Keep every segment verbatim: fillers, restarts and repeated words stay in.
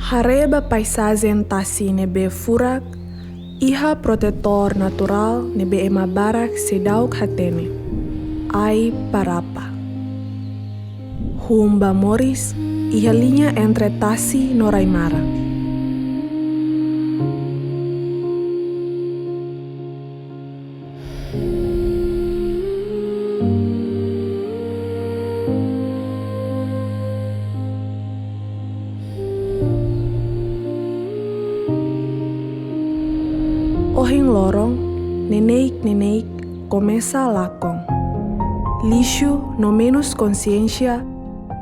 Haree ba paizajen tasi ne'ebé furak, iha protetór naturál ne'ebé ema barak seidauk hatene, Aiparapa. Hun ba moris iha liña entre tasi no rai-maran. Ohin loron, neineik-neineik komesa lakon. Lixu no menus konxiénsia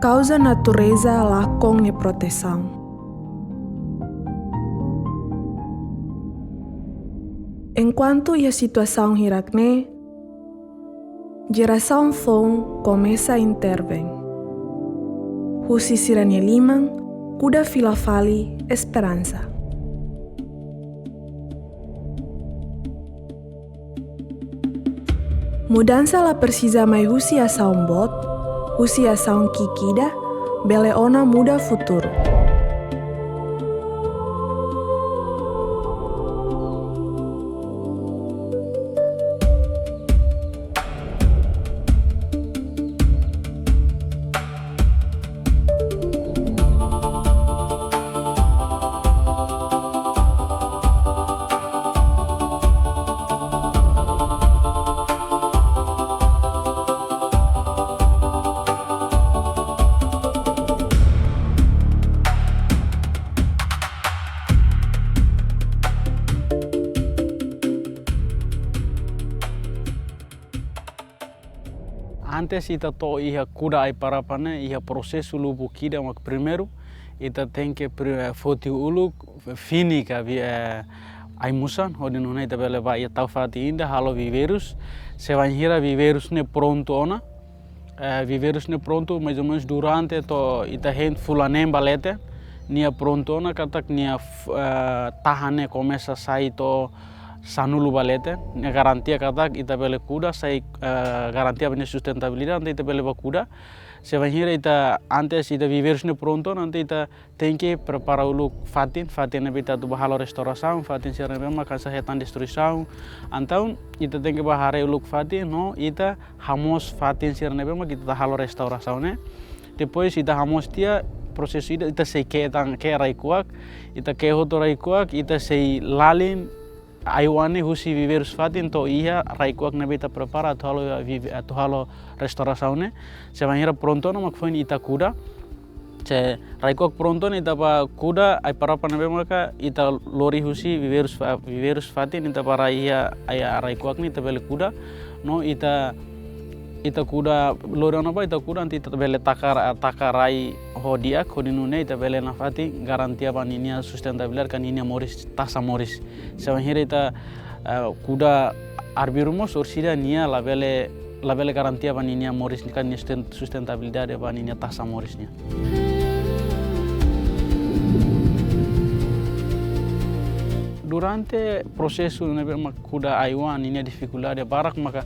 kauza natureza lakon nia protesaun. Enkuantu iha situasaun hirak-ne'e, jerasaun foun komesa intervein. Husi sira-nia liman, kuda fila fali esperansa. Mudansa la presiza mai husi asaun boot, husi asaun ki'ik ida, bele ona muda futuru. Antes ita to'o iha kuda Aiparapa ne'e, iha prosesu lubuk ida mak primeiru, ita tenke pri-, eh, foti uluk fini ka vi-, eh, ai-musan, hodi nune'e ita bele bá iha tau fatin ida halo viveirus, se bainhira viveirus ne'e prontu ona, eh, viveirus ne'e prontu, mais ou menus durante to'o ita hein fulan neen ba leten, nia prontu ona katak nia f-, eh, tahan ne'e komesa sai to'o sanulu ba leten, ne'e garantia katak ita bele kuda, sai, eh, garantia ba nia sustentabilidade, entaun ita bele bá kuda. Se bainhira ita antes ita viveirus ne'e prontu, entaun ita tenke prepara uluk fatin, fatin ne'ebé ita atu bá halo restaurasaun, fatin sira ne'ebé mak hanesan hetan destruisaun. Entaun ita tenke bá haree uluk fatin, no ita hamoos fatin sira ne'ebé mak ita halo restaurasaun ne'e. Depois ita hamoos tiha, prosesu ida ita sei ke'e tan, ke'e rai-kuak, ita ke'e hotu rai-kuak, ita sei lalin ai-oan ne'e husi viveirus fatin to'o iha rai-kuak ne'ebé ita prepara atu halo vive-, atu halo restaurasaun ne'e. Se bainhira prontu ona mak foin ita kuda. Se rai-kuak prontu ona ita bá kuda, Aiparapa ne'ebé maka ita lori husi viveirus fa-, viveirus fatin ita bá rai iha, iha rai-kuak ne'e ita bele kuda. No ita, ita kuda lori ona bá, ita kuda entaun ita bele taka ra-, taka rai ho di'ak, hodi nune'e ita bele nafatin garantia ba ninia sustentabilidade ka ninia moris, taxa moris. Se bainhira ita, eh, kuda arbiru mós orsida nia labele, labele garantia ba ninia moris ka nia susten-, sustentabilidade ba ninia taxa moris nian. Durante prosesu ne'ebé mak kuda ai-oan ninia difikuldade barak maka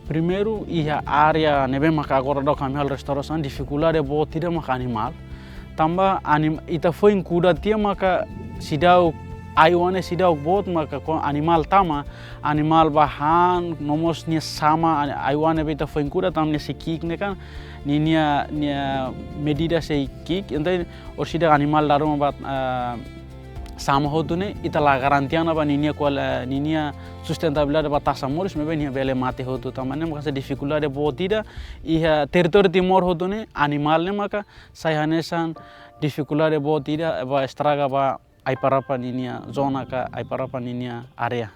primeiru iha área ne'ebé maka agora daudaun ami halo restaurasaun, difikuldade boot ida maka animál. Tanba anim-, ita foin kuda tiha maka seidauk, ai-oan ne'e seidauk boot maka kuandu animál tama, animál bá han, no mós nia sama, ani-, ai-oan ne'ebé ita foin kuda tanba nia sei ki'ik ne'e kan, ninia, nia medida sei ki'ik, entaun orsida animál dala ruma bá, ah, sama hotu ne'e, ita la garantia ona ba ninia kual-, eh, ninia sustentabilidade ba taxa moris, maibé nia bele mate hotu. Tanba ne'e maka hanesan difikuldade boot ida iha territóriu Timor hotu ne'e, animál ne'e maka sai hanesan difikuldade boot ida ba estraga ba Aiparapa ninia zona ka Aiparapa ninia área.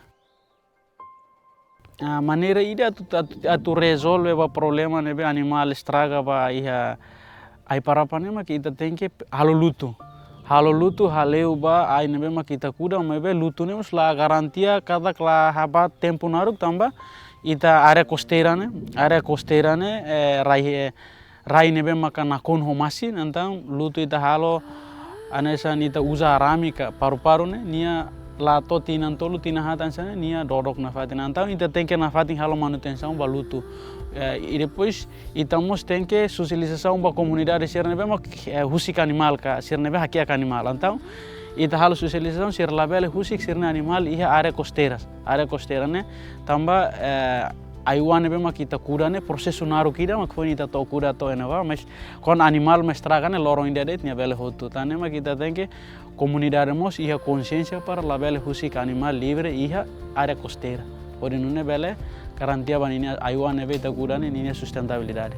Ah, maneira ida atu, atu, atu rezolve ba problema ne'ebé animál estraga ba iha Aiparapa ne'e mak ita tenke halo lutu. Halo lutu, hale'u ba ai ne'ebé mak ita kuda, maibé lutu ne'e mós la garantia katak la habá tempu naruk tanba ita área kosteira ne'e, área kosteira ne'e, eh, rai, eh, rai ne'ebé maka nakonu ho masin, entaun lutu ita halo hanesan ita uza arame ka paru-paru ne'e, nia La to'o tinan tolu, tinan haat hanesan ne'e, nia dodok nafatin. Entaun ita tenke nafatin halo manutensaun ba lutu. Eh, i depois ita mós tenke sosializasaun ba komunidade sira ne'ebé mak, eh, husik animál ka, sira ne'ebé hakiak animál. Entaun ita halo sosializasaun, sira labele husik sira-nia animál iha área kosteira. Área kosteira ne'e tanba, eh, ai-oan ne'ebé mak ita kuda ne'e prosesu naruk ida mak foin ita to'o kuda to'o iha ne'ebá, mas kuandu animál mak estraga ne'e loron ida de'it nia bele hotu. Tan ne'e mak ita tenke komunidade mós iha konsiénsia para labele husik animál livre iha área kosteira. Hodi nune'e bele garantia ba ninia ai-oan ne'ebé ita kuda ne'e ninia sustentabilidade.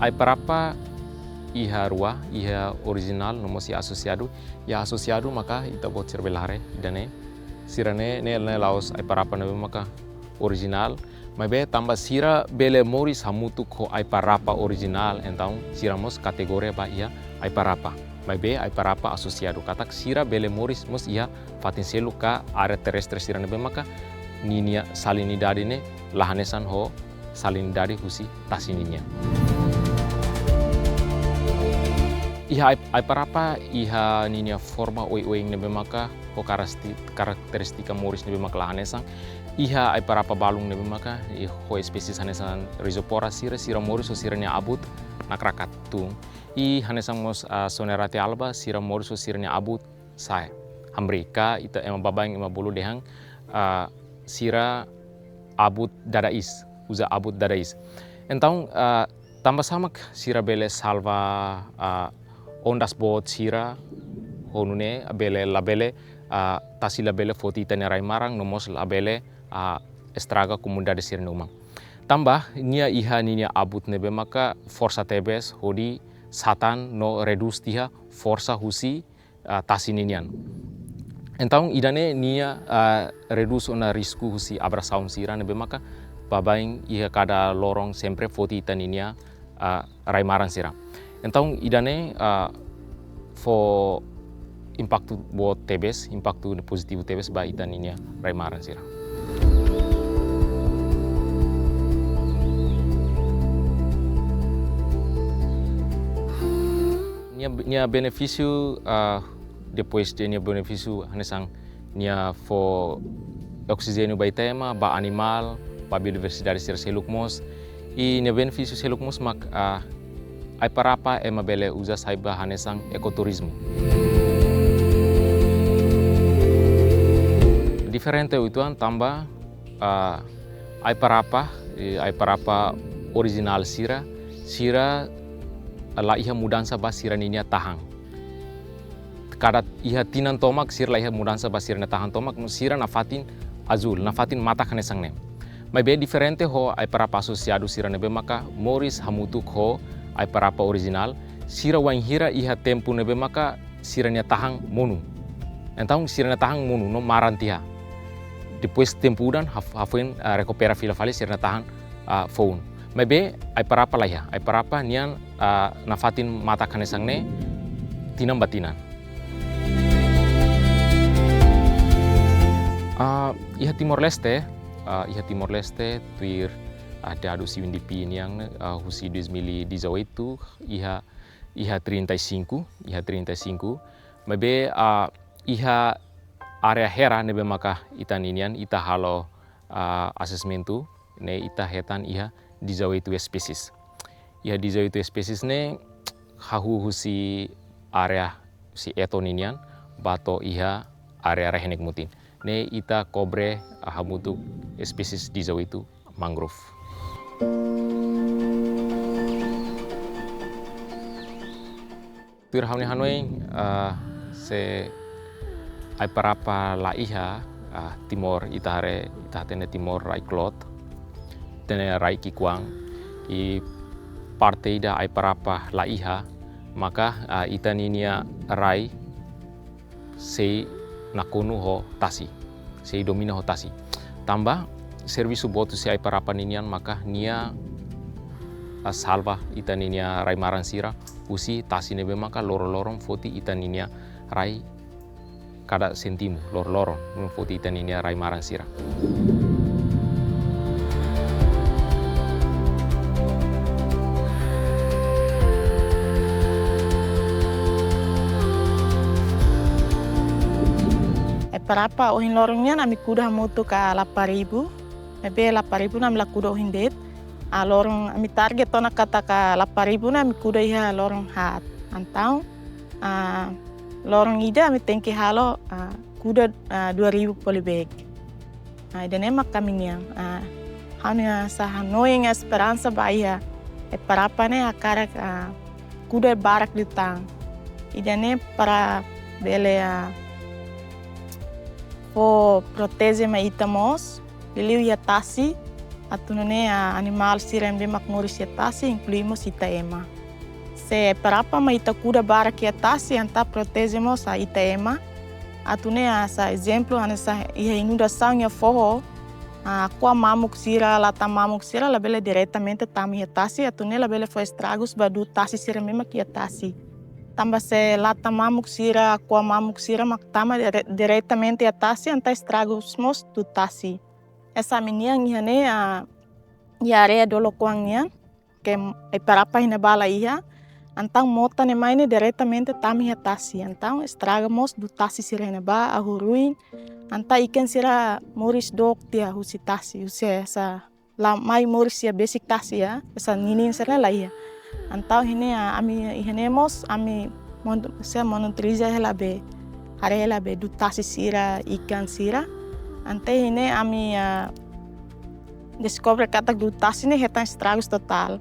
Ai-parapa iha rua, iha orijinál no mós iha asosiadu. Iha asosiadu maka ita-boot sira bele haree ida-ne'e. Sira-ne'e, ne'e, ne'e la'ós ai-parapa ne'ebé maka orijinál, maibé tanba sira bele moris hamutuk ho ai-parapa orijinál, entaun sira mós kategoria ba iha ai-parapa. Maibé ai-parapa asosiadu katak sira bele moris mós iha fatin seluk ka área terrestre sira ne'ebé maka ninia salinidade ne'e la hanesan ho salinidade husi tasi ninian. Iha ai-, ai-parapa iha ninia forma oioin ne'ebé maka ho karasti-, karakterístika moris ne'ebé maka la hanesan. Iha ai-parapa balun ne'ebé maka, i ho espésies hanesan Rhizopora sira, sira moris ho sira-nia abut nakrakat tun. I hanesan mós, ah, Sonerratia alba, sira moris ho sira-nia abut sa'e, hamriik ka ita ema baibain ema bolu dehan, ah, sira abut dada iis, uza abut dada iis. Entaun, ah, tanba sá mak sira bele salva, ah, ondas boot sira, ho nune'e bele labele, ah, tasi labele foti ita-nia rai-maran, no mós labele, ah, estraga komunidade sira-nia uma. Tanba nia iha ninia abut ne'ebé maka forsa tebes hodi satan no redús tiha forsa husi, ah, tasi ninian. Entaun ida-ne'e nia, ah, redús ona risku husi abrasaun sira ne'ebé maka baibain iha kada loron sempre foti ita ninia, ah, rai-maran sira. Entaun ida-ne'e, ah, fó impaktu boot tebes, impaktu pozitivu tebes ba ita ninia rai-maran sira. Nia, nia benefísiu, ah, depois de nia benefísiu hanesan nia fó oksijéniu ba ita ema, ba animál, ba biodiversidade sira seluk mós. I nia benefísiu seluk mós mak, ah, ai-parapa ema bele uza sai ba hanesan ekoturizmu. Diferente uitoan tanba, ah, ai-parapa, eh, ai-parapa orijinál sira, sira la iha mudansa ba sira ninia tahan. Kada iha tinan tomak sira la iha mudansa ba sira-nia tahan tomak, no sira nafatin azúl, nafatin matak hanesan ne'e. Maibé diferente ho ai-parapa asosiadu sira ne'ebé maka moris hamutuk ho ai-parapa orijinál, sira wainhira iha tempu ne'ebé maka sira-nia tahan monu. Entaun sira-nia tahan monu no maran tiha. Depois tempu udan haf-, hafoin, ah, rekupera fila fali sira-nia tahan, ah, foun. Maibé ai-parapa la iha, ai-parapa nian, ah, nafatin matak hanesan ne'e tinan ba tinan. Ah, iha Timor-Leste, ah, iha Timor-Leste tuir, ah, dadus U N D P nian, ah, husi dois mil e dezoito iha, iha trinta e cinco, iha trinta e cinco. Maibé, ah, iha área Hera ne'ebé maka ita ninian, ita halo, ah, asesmentu, ne'e ita hetan iha dezoito espésies. Iha dezoito espésies ne'e hahú husi área husi Eto ninian, ba to'o iha área Rai-Henek Mutin. Ne'e ita kobre, ah, hamutuk espésies dezoito mangrove. Tuir ha'u-nia hanoin, ah, se ai-parapa la iha, ah, Timor, ita haree, ita hatene Timor rai kloot, hatene rai ki'ikoan, i parte ida ai-parapa la iha, maka, ah, ita ninia rai sei nakonu ho tasi, sei domina ho tasi. Tanba servisu boot husi ai-parapa ninian maka nia, ah, salva ita ninia rai-maran sira husi tasi ne'ebé maka loroloron foti ita ninia rai kada sentimu, loroloron, no foti ita ninia rai-maran sira. Ai-Parapa ohin loron nian ami kuda hamutuk ho Laparibu. Maibé Laparibu ne'e ami la kuda ohin de'it. Ah, loron ami target ona katak Laparibu ne'e ami kuda iha loron haat. Entaun, ah, loron ida ami tenke halo, ah, kuda, ah, dua ribu polybag. Ah, ida-ne'e mak ami-nian. Ah, ha'u-nia hanoin, esperansa ba iha Ai-Parapa ne'e hakarak, ah, kuda barak liután. Ida-ne'e para bele, ah, fó proteje mai ita mós, liuliu iha tasi, atu nune'e, ah, animál sira ne'ebé mak moris iha tasi, inklui mós ita ema. Se Ai-Parapa mak ita kuda barak iha tasi, entaun proteje mós, ah, ita ema. Atu nune'e, ah, hanesan ezemplu, hanesan iha inundasaun iha foho, ah, kua mamuk sira, latan mamuk sira labele diretamente tama iha tasi, atu nune'e labele fó estragus ba du'ut tasi sira ne'ebé mak iha tasi. Tanba se latan mamuk sira, kua mamuk sira mak tama dire-, diretamente iha tasi, entaun estragus mós du'ut tasi. Hanesan ami-nian iha ne'e, ah, iha área Dolo Kuang nian, ke Ai-Parapa iha ne'ebá la iha, entaun mota ne'e mai ne'e diretamente tama iha tasi, entaun estraga mós du'ut tasi sira iha ne'ebá, hahú ruin, entaun ikan sira moris dook tiha husi tasi, husi hanesan la mai moris iha besik tasi, hanesan ninin sira la iha. Entaun iha ne'e, ah, ami iha ne'e mós ami mon-, se monitoriza hela be, haree hela be du'ut tasi sira, ikan sira. Entaun iha ne'e ami, ah, deskobre katak du'ut tasi ne'e hetan estragus totál.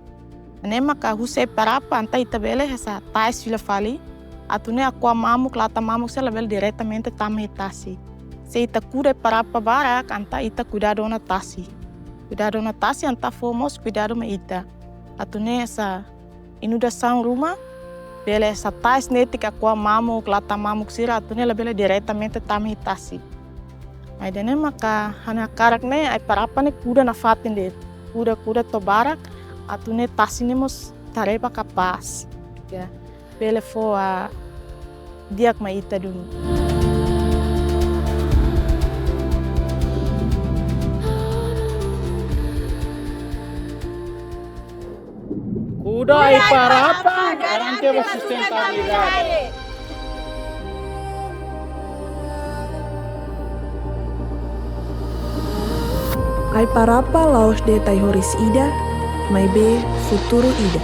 Ne'e maka husi Ai-Parapa entaun ita bele hanesan taes fila fali. Atu nune'e kua mamuk, latan mamuk sira labele diretamente tama iha tasi. Se ita kuda Ai-Parapa barak, entaun ita kuidadu ona tasi. Kuidadu ona tasi, entaun fó mós kuidadu mai ita. Atu nune'e hanesan inundasaun ruma, bele hanesan taes netik kua mamuk, latan mamuk sira, atu nune'e labele diretamente tama iha tasi. Mai ida-ne'e maka ha'u-nia hakarak ne'e, Ai-Parapa ne'e kuda nafatin de'it. Kuda, kuda to'o barak, atu nune'e tasi ne'e mós tareba kapás. Ya. Bele fó, ah, di'ak mai ita duni. Kuda Ai-Parapa, garante ba sustentabilidade. Ai-Parapa la'ós de'it ai-horis ida, maibé futuru ida.